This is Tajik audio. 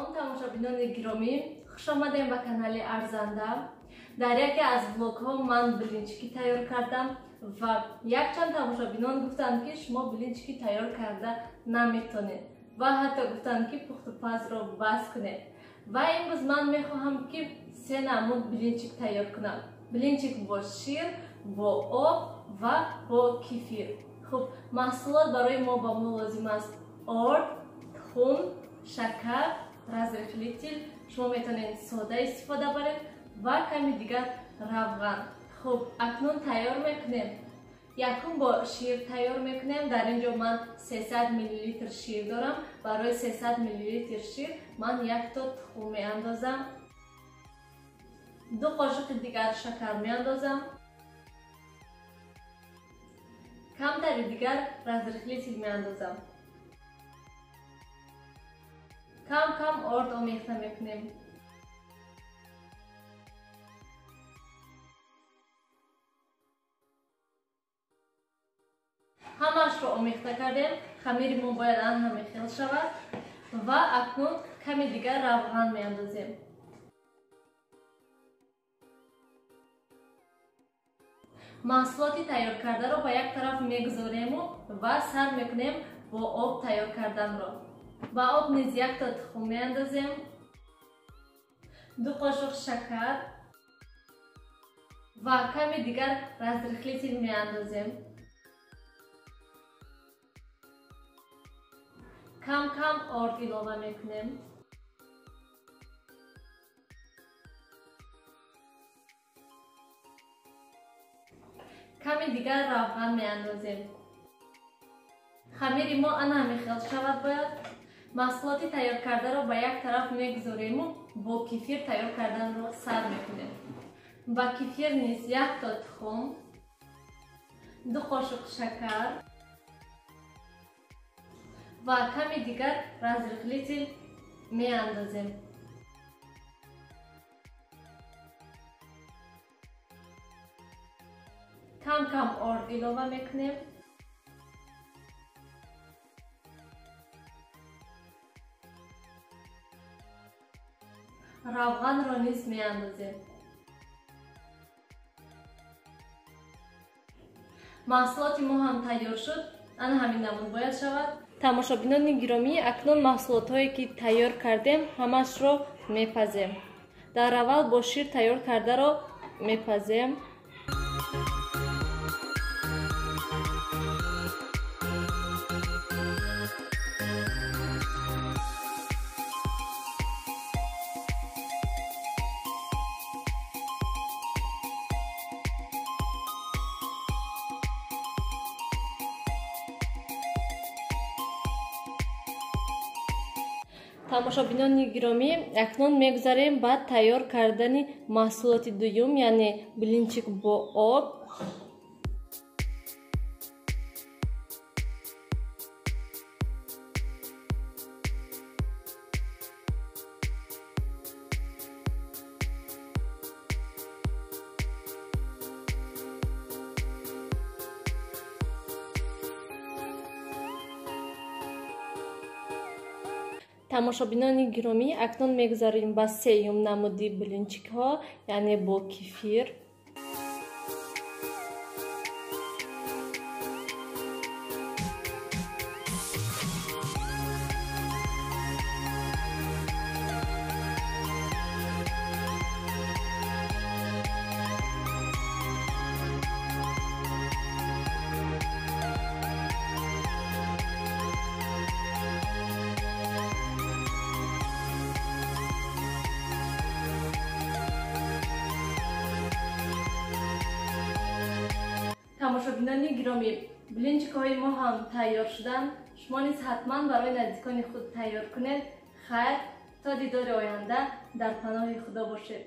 Салом тамошобинони гиромӣ, хуш омадем ба канали Арзанда. Дар яке аз влогҳо ман блинчики тайёр кардам ва якчанд тамошобинон гуфтанд, ки шумо блинчики тайёр карда наметонед ва ҳатто гуфтанд, ки пухтупазро бас кунед. Ва имрӯз ман мехоҳам, ки се намуд блинчик тайёр кунам. Блинчик бо шир, бо об ва бо кефир. Хуб, маҳсулот барои мо ба мо лозим аст: орд, тухм, шакар, разрыхлитель, шумо метавонед сода истифода баред ва ками дигар равған. Хуб, акнун тайёр мекунем. Якум бо шир тайёр мекунем. Дар ин ҷо ман 300 миллилитр шир дорам. Барои 300 миллилитр шир ман якто тухм меандозам, 2 қошиқи дигар шакар меандозам, камтари дигар разрыхлитель меандозам. Кам-кам орд омехта мекунем. Ҳамаашро омехта кардем. Хамири мо бояд ан ҳаме хел шавад ва акнун ками дигар равған меандозем. Маҳсулоти тайёр кардаро ба як тараф мегузорему ва сар мекунем бо об тайёр карданро. Ба об низ якто тухм меандозем, 2 қошуқ шакар ва ками дигар разрыхлитель меандозем. Кам-кам орд илова мекунем. Ками дигар равған меандозем. Хамири мо ана ҳамин хел шавад бояд. Маҳсулоти тайёр кардаро ба як тараф мегузорему бо кефир тайёр карданро сар мекунем. Ба кефир низ якто тухм, 2 қошуқ шакар ва ками дигар разрыхлитель меандозем. Кам-кам орд илова мекунем. Равғанро низ меандозем. Маҳсулоти мо ҳам тайёр шуд. Ана ҳамин намуд бояд шавад. Тамошобинони гиромӣ, акнун маҳсулотҳое ки тайёр кардем ҳамаашро мепазем. Дар аввал бо шир тайёр кардаро мепазем. Тамошобинони гиромӣ, акнун мегузарем ба тайёр кардани маҳсулоти дуюм, яъне блинчик бо об. Тамошобинони гиромӣ, акнун мегузарем ба сеюм намуди блинчикҳо, яъне бо кефир. Тамошобинони гиромӣ, блинчикҳои мо ҳам тайёр шуданд. Шумо низ ҳатман барои наздикони худ тайёр кунед. Хайр, то дидори оянда дар паноҳи Худо бошед.